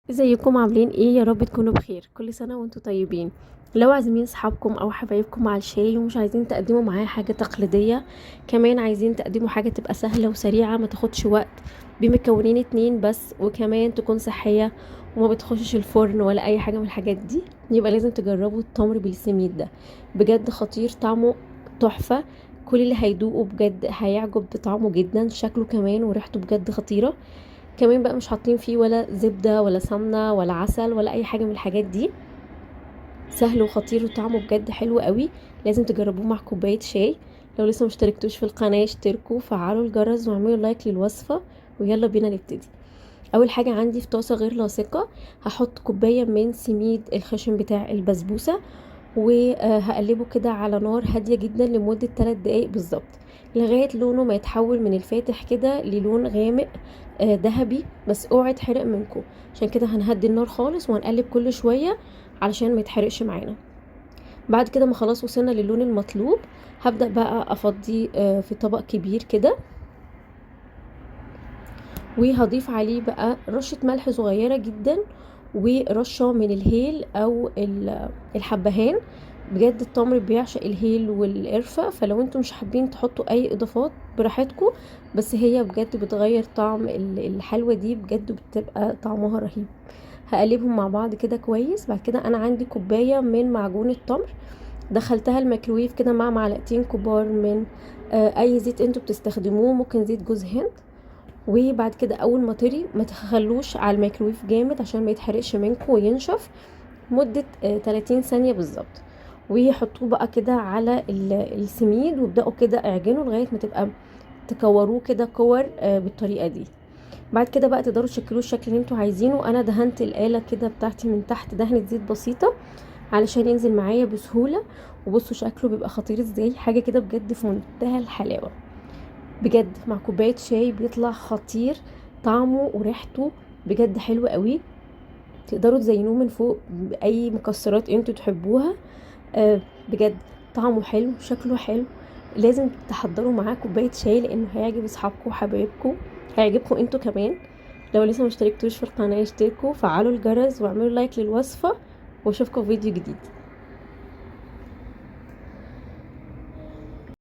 ازيكم؟ عاملين ايه؟ يا رب تكونوا بخير. كل سنة وانتم طيبين. لو عازمين صحابكم او حبايبكم على الشاي ومش عايزين تقدموا معاه حاجة تقليدية، كمان عايزين تقدموا حاجة تبقى سهلة وسريعة ما تاخدش وقت، بمكونين 2 بس، وكمان تكون صحية وما بتخشش الفرن ولا اي حاجة من الحاجات دي، يبقى لازم تجربوا التمر بالسميد ده. بجد خطير، طعمه تحفة، كل اللي هيدوقه بجد هيعجب بطعمه جدا، شكله كمان وريحته بجد خطيرة. كمان بقى مش حاطين فيه ولا زبدة ولا سمنة ولا عسل ولا أي حاجة من الحاجات دي. سهل وخطير وطعمه بجد حلو قوي، لازم تجربوه مع كوباية شاي. لو لسه مشتركتوش في القناة اشتركوا، فعلوا الجرس واعملوا لايك للوصفة، ويلا بينا نبتدي. أول حاجة عندي في طاسة غير لاصقة هحط كوباية من سميد الخشن بتاع البسبوسة، وهقلبه كده على نار هادية جدا لمدة 3 دقايق بالظبط، لغاية لونه ما يتحول من الفاتح كده للون غامق، ذهبي، بس اوعي يتحرق منكم. عشان كده هنهدي النار خالص وهنقلب كل شوية علشان ما يتحرقش معانا. بعد كده ما خلاص وصلنا للون المطلوب، هبدأ بقى افضيه، في طبق كبير كده، وهضيف عليه بقى رشة ملح صغيرة جدا ورشة من الهيل او الحبهان. بجد التمر بيعشق الهيل والقرفة، فلو انتم مش حابين تحطوا اي اضافات براحتكم، بس هي بجد بتغير طعم الحلوة دي، بجد بتبقى طعمها رهيب. هقلبهم مع بعض كده كويس. بعد كده انا عندي كوباية من معجون التمر دخلتها الميكروويف كده مع معلقتين كبار من، اي زيت انتوا بتستخدموه، ممكن زيت جوز هند. وبعد كده اول ما طري ما تخلوش على الميكروويف جامد عشان ما يتحرقش منكم وينشف، مدة، 30 ثانية بالظبط. وحطوه بقى كده على السميد وابدأوا كده اعجنوا لغاية ما تبقى تكوروه كده كور، بالطريقة دي. بعد كده بقى تقدروا تشكلوه الشكل اللي انتوا عايزينه. انا دهنت الآلة كده بتاعتي من تحت دهنة زيت بسيطة علشان ينزل معايا بسهولة، وبصوا شكله بيبقى خطير ازاي، حاجة كده بجد في منتهى الحلاوة. بجد مع كوباية شاي بيطلع خطير، طعمه وريحته بجد حلو قوي. تقدروا تزينوه من فوق بأي مكسرات انتوا تحبوها، بجد طعمه حلو شكله حلو. لازم تحضروا معاه كوباية شاي لانه هيعجب اصحابكم وحبايبكم، هيعجبكم انتوا كمان. لو لسه ما اشتركتوش في القناة اشتركوا، فعلوا الجرس واعملوا لايك للوصفة، واشوفكم في فيديو جديد.